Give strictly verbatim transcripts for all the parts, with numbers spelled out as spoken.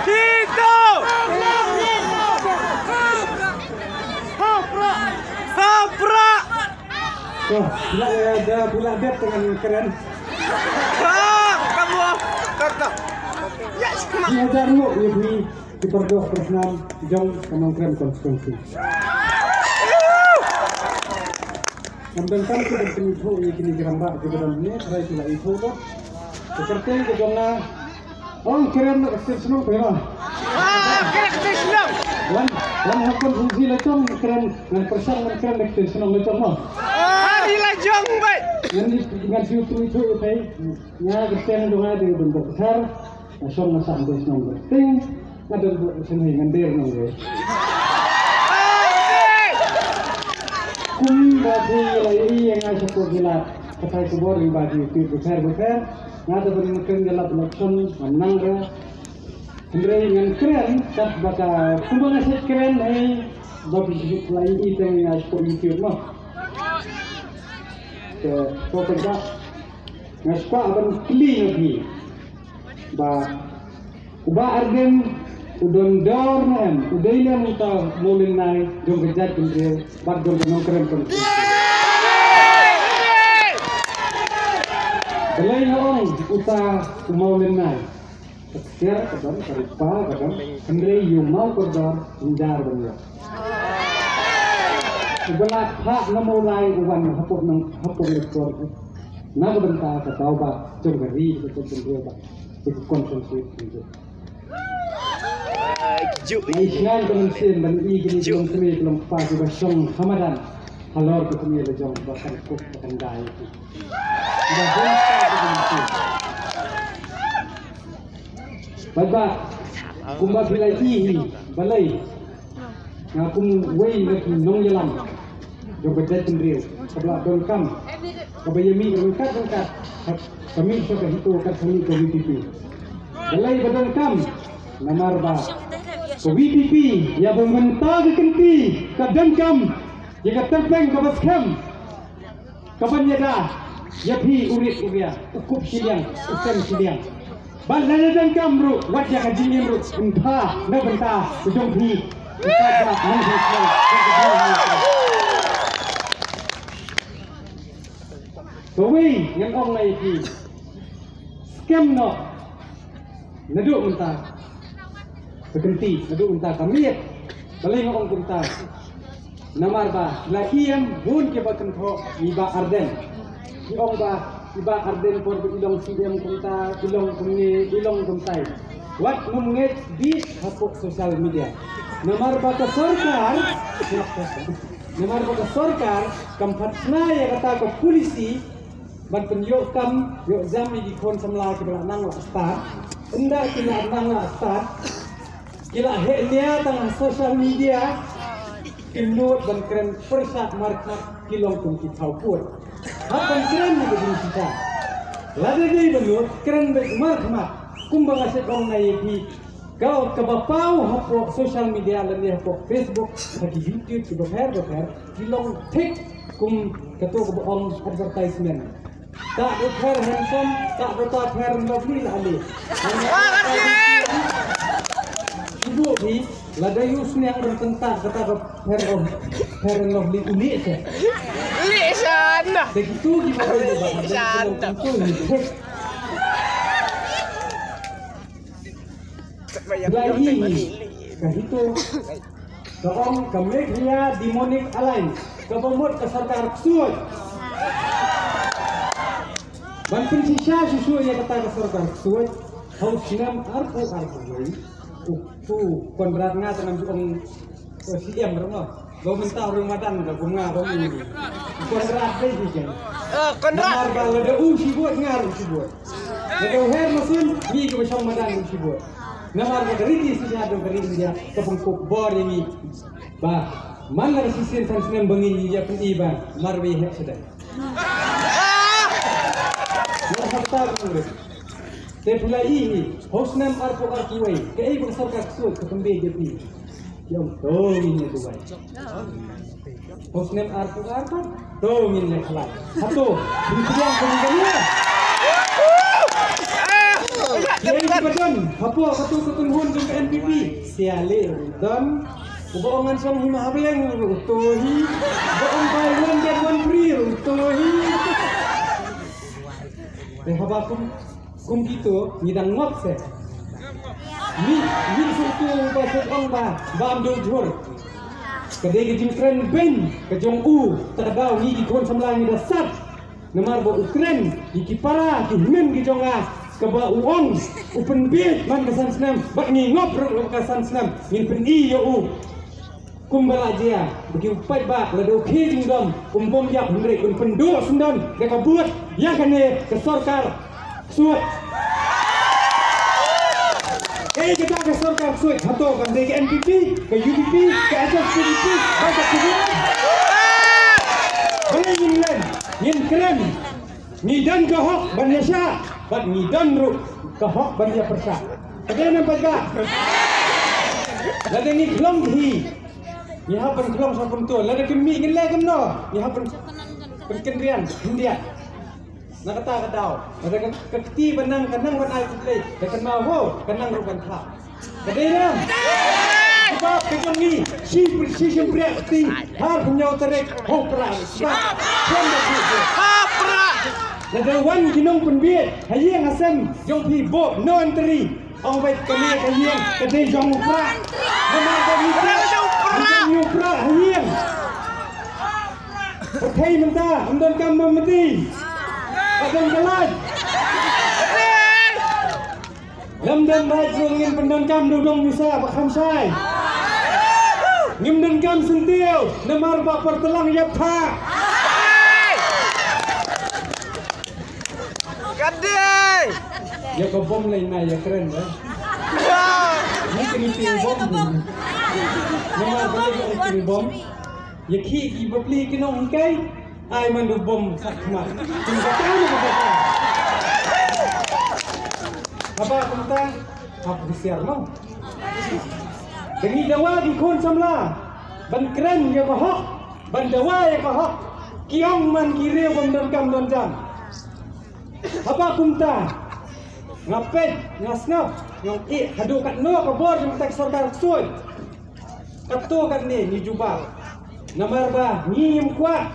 Tito! Hapra! Toh, pula, eh, da pula dep dengan keren. Ha, kamu, kata. Ya, sama. Di hajar mu, ya, bui. Ki pardoh parasnam jong ka Nongkrem constituency. Ngam don kam ki ban pynithuh ïa kine ki rangbah kiba don hangne, tharai ki la ithuh bha. Ka kyrteng ka jong nga Ong Kren na ka ktien shnong phi ma. Ah, Kren na ka ktien shnong. Wan, wan ha constituency la jong Kren, ngan pyrshang ngan Kren na ka ktien shnong la jong ma. Ah, ri la jong bai. Ngan ïa, ngan shu ithuh ïa phi. Nga ka kyrteng jong nga dei Byndoh Thar. Nga shong nga sah hangtei shnong Bynting, nga don buh sngewsih ngan der nongwei. Kumba phi la ïohi ïa nga shapoh ki lad pathai khubor lyngba ki YouTube bapher bapher, nga da ban kren ïalap election, nga nang re. Hynrei ngan kren katba ka, kumba nga shait kren, hei, ba phi la ïohi teng ïa nga shapoh YouTube mo. Te ko pynjah nga skwah ban kylli ïa phi. Ba u Bah Ardent u don dor ne em, u dei ne em uta u mawlynnai jong ka jaitbynriew bad jong ka Nongkrem constituency? Balei nga ong uta u mawlynnai? Ka ksiar ka don, ka rupa ka don, hynrei ïa u mawkordor jynjar ban ïoh. Uba la phah na Mawlai u wan hapoh nong, hapoh Laitkor. Na ka bynta ka daw ba jong ka ri ka jong ka ri ba. Te ka constituency ka jong. Ai shngain ka mynsiem ban ïohi kine ki longkmie ki longkpa kiba shong ha madan halor ka kmie la jong ba kan kut ba kan dai. Ba jong ka mynsiem. Bad ba kumba phi la ïohi hi balei nga kum uwei na ki nongïalam jong ka jaitbynriew kaba la donkam kaba ïa mih ryngkat ryngkat ka mih sha ka HITO ka mih ka VPP. Balei ba donkam? Namar ba ka VPP ïa ba mynta ka kynti ka donkam ïa ka tyrpeng kaba skhem. Kaban ïada ïa phi u rit u ria, u kup shiliang, u sem shiliang. Bad lada donkam ruh, wat ïa ka jingim ruh, yn pha na bynta jong phi. Kawei ngan ong na ïa phi. Skhem noh. Naduh mynta ka kynti, naduh mynta ka miet. Balei nga ong kumta? Namar ba la ïam bun kiba kynthoh ïa i Bah Ardent. Ki ong ba i Bah Ardent por ba i long CM kumta, i long kumne, i long kumtai. Wat ngam ngeit bit hapoh social media. Namar ba ka sorkar, namar ba ka sorkar kam pat shna ïa kata ka policy ban pynïoh kam ïoh jam ïa ki khun samla kiba la nang la stad. Ynda ki la nang la stad, ki la heh nia tang ha social media, ki nud ban kren pyrshah markhmat, ki long kum ki thaw pud. Hap ban kren ïa ka jingshisha. Lada dei ba nud, kren beit markhmat. Kumba nga shait ong na ïa phi, ka, kaba paw hapoh social media lane hapoh Facebook, ha ki YouTube kiba pher ba pher, ki long thik kum kato kaba ong advertisement. Ka dei Fair and Handsome, ka dei ta Fair and Lovely la ale. Shu buh phi, lada ïohsneng ban pyntah kata ka Fair and, Fair and Lovely u lih sha. Lih sha na. Te kitu kiba ong ba, lih sha na. Ka HITO, ka ong ka Meghalaya Demonic Alliance, kaba mut ka sorkar ksuid. Ban pynshisha shuh shuh ïa kata ka sorkar ksuid, ha u snem arphew arphew wei, u, u Conrad nga te ngam ju ong, eh, CM ruh noh. Ba mynta u rung madan da kum nga ba u. Conrad dei hi ken. Ah, Conrad. Namar ba lada u shibun nga ruh shibun. Lada u Her Masun ngi kiba shong madan ruh shibun. Namar ba ka riti shisha jong ka ri India ka pynkup bor ïa ngi. Ba man la ka shisien san snem ba ngin ïa pyni ba marwei heh sdang. Nga hap ta ba ngin. Te phi la ïohi, ha u snem arphew arphew wei, kaei ba ka sorkar ksuid ka pynbeit ïa phi. Ki ong to ngin ïa duwai. Ha u snem arphew arphew, to ngin ïa khlad. Hato, phi pdiang kumne? Ïa leh ruh don. Uba ong ngan shong hi Mahableng ruh uto hi. Uba ong buy one get one free ruh uto hi. Te haba kum, kum kito ngi dang ngop se. Ngi, ngi shu tu ba shu ong ba ba am dei jhur. Ka dei ka jingkren beiñ ka jong u, ta ka daw ngi ki khun samla ngi da sat. Namar ba u kren ïa ki para ki hynmen ki jong nga, kaba u ong u pynbiej man ka san snem, bad ngi ngop ruh ka san snem, ngin pyni ïa u. Kumba la jia, ba ki u paidbah, lada u khie jingdom, um bym ïap hynrei un pynduh syndon da ka vote ïa kane ka sorkar ksuid. Kaei kata ka sorkar ksuid? Hato kan dei ka N P P, ka U D P, ka H S P D P, ka P D P? Balei ngin len, ngin kren? Ngi don ka hok ban ïashah bad ngi don ruh ka hok ban ïapyrshah. Ka dei ne em paidbah? Lada ngi khlong hi, ngi hap ban khlong sha kumto. Lada ka mih ngin leh kumno? Ngi hap ban, ban kynriang khyndiat. Na kata ka daw, lada ka, ka kti ba nang, ka nang ban ai khublei, da kynmaw ho, ka nang ruh ban thap. Ka dei ne em? Jubab ka jong ngi, shi, shi shympriah kti, ha hynñiew tarik, ho prah. Jubab, jubab. Lada wan ki nongpynbiej ha ïing ha sem jong phi, bok, no entry. Ong beit kane ka ïing ka dei jong u prah. Namar ba ngi prah, ngi jong u prah ha ïing. Pyrthei mynta, ym don kam, ym mati. Ka don ka lait. Lem don lait ruh ngin pyndonkam da u dong misa ba kham shai. Ngim donkam syntiew namar ba por tlang ïa pha. Ka dei. Ïa ka bom lei na ïa kren ba. Ni kini ping bom. Namar ba ïa kini bom. Ïa ki ki bapli ki nong kai. Ai man du bom sat khmat. Kin kata ni kata. Haba kumta hap husiar mo. Dang ïa dawa ki khun samla ban kren ïa ka hok, ban dawa ïa ka hok. Ki ong man ki riew bym don kam don jam. Haba kumta nga peit nga sngap nga ong eh haduh katno ka bor jong ka sorkar ksuid. Katto katne ngi jubab. Namar ba ngi ngim kwah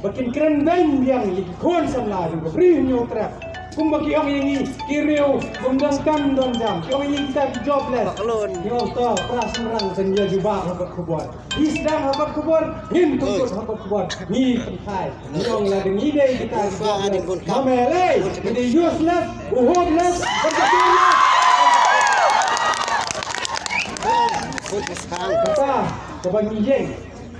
ba kin kren beiñ biang ïa ki khun samla jong ka Bri Hynñiewtrep. Kumba ki ong ïa ngi ki riew bym don kam don jam, ki ong ïa ngi kita ki jobless. Ngi ong to, para shynrang, sa ngi ïa jubab ha kot khubor. Ngi sdang ha kot khubor, ngin pynkut ha kot khubor, ngi pynkhie. Ngi ong lada ngi dei kita ki jobless, ma me lei, ngi dei useless, u hopeless, bad ka careless. Kata kaba ngi ïeng.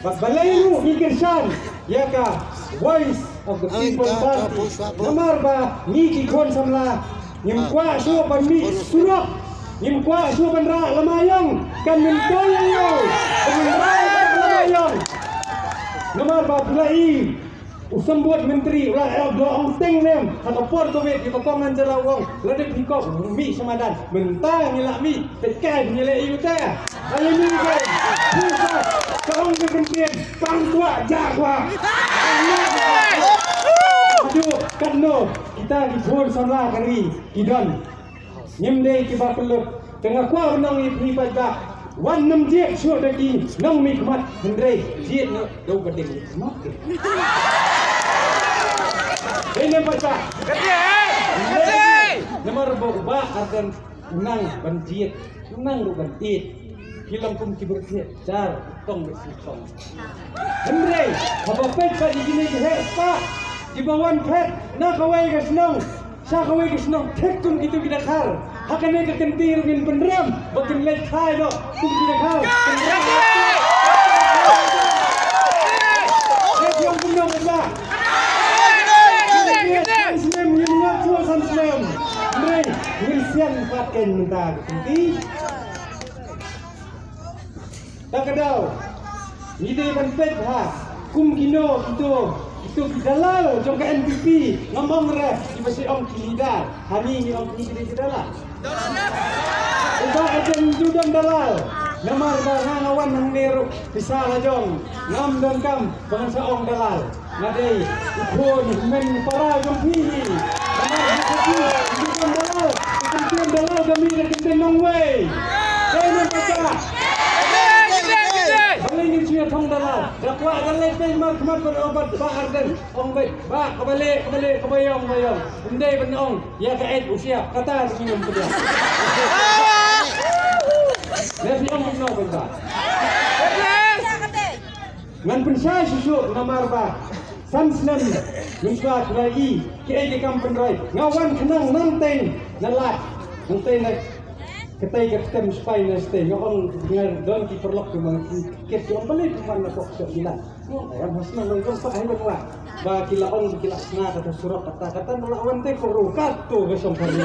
Bad balei ruh ngi kyrshan ïa ka Voice of the People Party. Namar ba ngi ki khun samla ngim kwah shuh ban mih surok, ngim kwah shuh ban rah lama ïong. Kan myntoi ïa ngi ban rah lama ïong. Namar ba phi la i u symbud myntri u la ong teng nem ha ka por Covid ïa ka kong Angela u ong lada phi kwah mih sha madan mynta ngi la mih. Peit kai ngi leh ïa uta. Ayo ni kai. Phi sa ka ong ka kyntien pang kwah jah kwah. Aduh katno kita ki khun samla ka ri ki don. Ngim dei kiba pynlut. Te nga kwah ban ong ïa phi paidbah, wat nym jied shuh da ki nongmihkhmat hynrei jied noh da u ba dei mihkhmat. Dei ne em paidbah? Namar ba u Bah Ardent u nang ban jied, u nang ruh ban ïeit. Ki long kum ki briew thied jar, tong bad sngewtong. Hynrei haba peit pat ïa kine ki heh spah kiba wan phet na kawei ka shnong sha kawei ka shnong, thik kum kito ki dkhar. Ha kane ka kynti ruh ngin pynrem ba kin leit thai noh kum ki dkhar. Ngin ïoh kumno mynta? San snem ngin ïoh, san snem. Hynrei ngin sian pat kein mynta ka kynti. Ta ka daw ngi dei ban peit bha kum kino kito, kito ki dalal jong ka N P P. Ngam ong re kiba shu ong ki leader, hani ngi ong ki dei ki dalal. Uba ejeng ju don dalal. Namar ba nga nga wan hangne ruh pisa la jong, ngam donkam ba ngan sa ong dalal. Nga dei u khun hynmen para jong phi hi. Namar ha phi ki don dalal, ki kyntien dalal ka mih na kyntien nongwei. Dei ne em? Ban ong bad Bah Ardent, ong bad, Bah, kaba leh, kaba leh, kaba ïong, kaba ïong. Ym dei ban ong ïa ka eit u siap, kata ka ngim pdiang. Leh phi ong kumno bad Bah. Ngan pynshai shuh shuh namar ba san snem mynshuwa ki la i kiei ki kam pynroi. Nga wan khnang nangtei na lad, nangtei na katei ka ktem spai na stei. Nga ong nga don ki paralok ki mang ki kit ki ong balei phi wan na pok sha Gilan. Nga ong ha snem ngan jong pa ai ban wan. Ba ki la ong ki la sna kata surok kata kata na la wan te ko ru kato ka shong kari.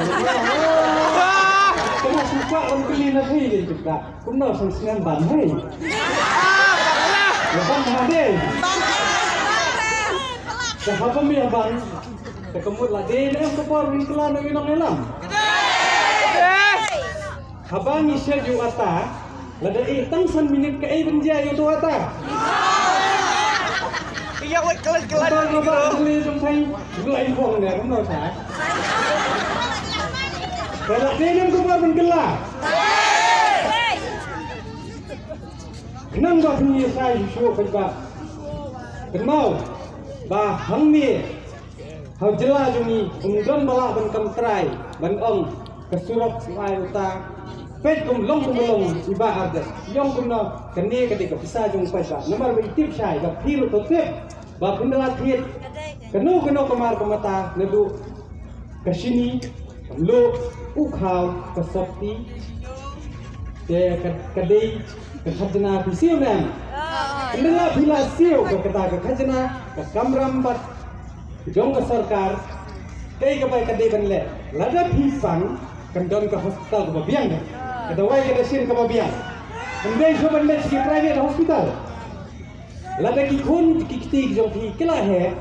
Kena suka ong kali na thei din juga. Kumno san snem ban hei. Ya ban ha de. Sa haba mi ban. Te ka mut la de ne em ka por ri kla na wi nong elam. Haba ngi shet ïa u ata, lada i tang san minit kaei ban jia ïa uto u ata. Ïa wei klet klet. Uto uto uto jong thai, ngi ai bong ne kumno sa. Ka la dei ne em ka por ban kylla. Khnang ba phin ïa sai shuh shuh ba. Kynmaw ba hangne ha jylla jong ngi ym don ba lah ban kam trai ban ong ka surok u ai uta. Peit kum long kum long i Bah Ardent. Ïong kumno kane ka dei ka pisa jong u paidbah. Namar ba i tip shai ba phi ruh to tip ba phin da la thied kano kano ka mar ka mata naduh ka shini, ka mluh, u khaw, ka sopti. Te ka, ka dei ka khajna phi siew ne em? Ynda la phi la siew ka kata ka khajna, ka kamram bad jong ka sorkar, kaei kaba ka dei ban leh? Lada phi pang kan don ka hospital kaba biang, ka dawai ka dashin kaba biang. Kan dei shuh ban leit sha ki private hospital. Lada ki khun ki kti jong phi ki la heh,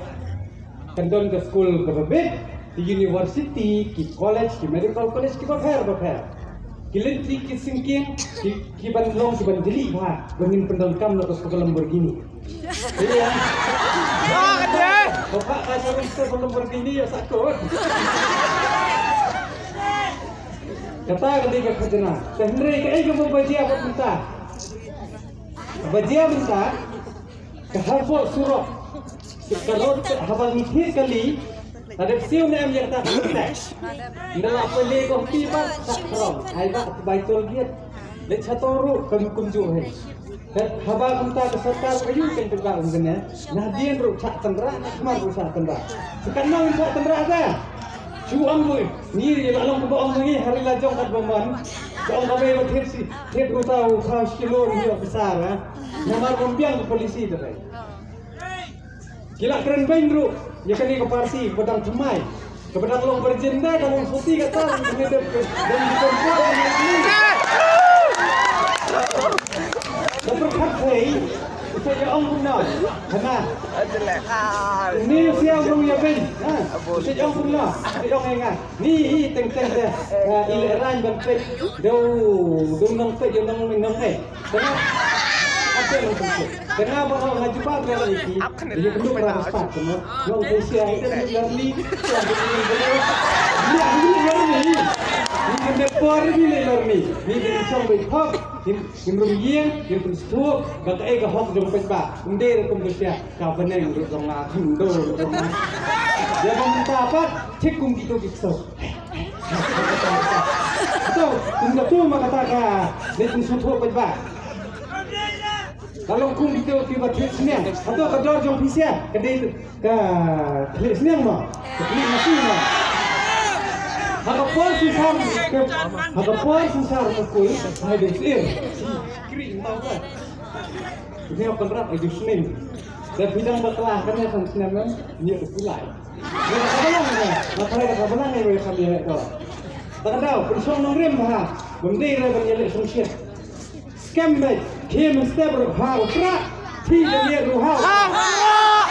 kan don ka skul kaba bit, ki university, ki college, ki medical college kiba pher ba pher. Ki lynti ki syngkien ki, ki ban long ki ban jylliew bha, ba ngin pyndonkam na ka skul Lamborghini. Iya. Ba ka jarum skul Lamborghini ïa sa kot. Kata ka dei ka khajna. Te hynrei kaei kaba jia bad mynta? Ba jia mynta ka hapoh surok. Ka rod haba ngi thied kali. Ka dep siew ne em ïa kata ka tax. Nda la pale ko ti ba sa krong. Ai ba bai tol giat. Leit sha to ruh kam kumjuh hei. Te haba kumta ka sorkar ka ïoh kan tengka um kane. Nadien ruh chah tynrah, na khmar ruh chah tynrah. Sa katno chah tynrah ta? Shu ong bui. Ngi la long kaba ong ngi hari la jong kat ba man. Ka ong ka bei ba thied si, thied ruh ta u kha shi kilo ruh ïoh pisa ra. Namar bym biang ka polisi ta bei. Ki la kren beiñ ruh ïa kane ka parti ba dang thymmai, kaba dang long virgin da, dang long soti kata, kane dep dep dep. Da pyrkhat hei, uta ïa ong kumno. Hana. Ni sia ong ïa beiñ. Ha. Uta ïa ong kumno. Uta ïa ong ïa nga. Ni i teng teng de. Ha, i le rain ban peit. Deu deu nong peit, deu nong nong hei. Tengah. Apa yang penting? Tengah ba nga jubab nga lagi. Dia perlu perang start semua. Yang Asia itu ni lari. Ni ni lari. Ni kan depor ni lari. Ni dia chong bai thok. Ni ni rum yeng, ni rum stuk. Ba ka ai ka hok jong pet ba. Ym dei rukom ka sia. Ka beneng ruh jong nga, khun do ruh jong nga. Dia ba mynta pat thik kum kito ki kso. To, kum da tu ma kata ka. Ni kum suk pet ba. Ka long kum kito kiba thied sniang. Hato ka dor jong phi sia ka dei ka thied sniang mo? Ka thied nasi mo? Ha ka por shisar ka, ha ka por shisar ka kul, hai dei sir. Kri tau ka. Ni ka rap ai dei sniang. Da phi dang bakla ka ne san sniang ne, ni ka kulai. Ni ka balang ne, ma ka ka balang ne ka ni ka. Ta ka dau, pynshong nongrim bha. Bym dei re ban ïaleh shongshit. Skhem beit, khie mynstep ruh ha u Prah, phi da liat ruh ha u Prah.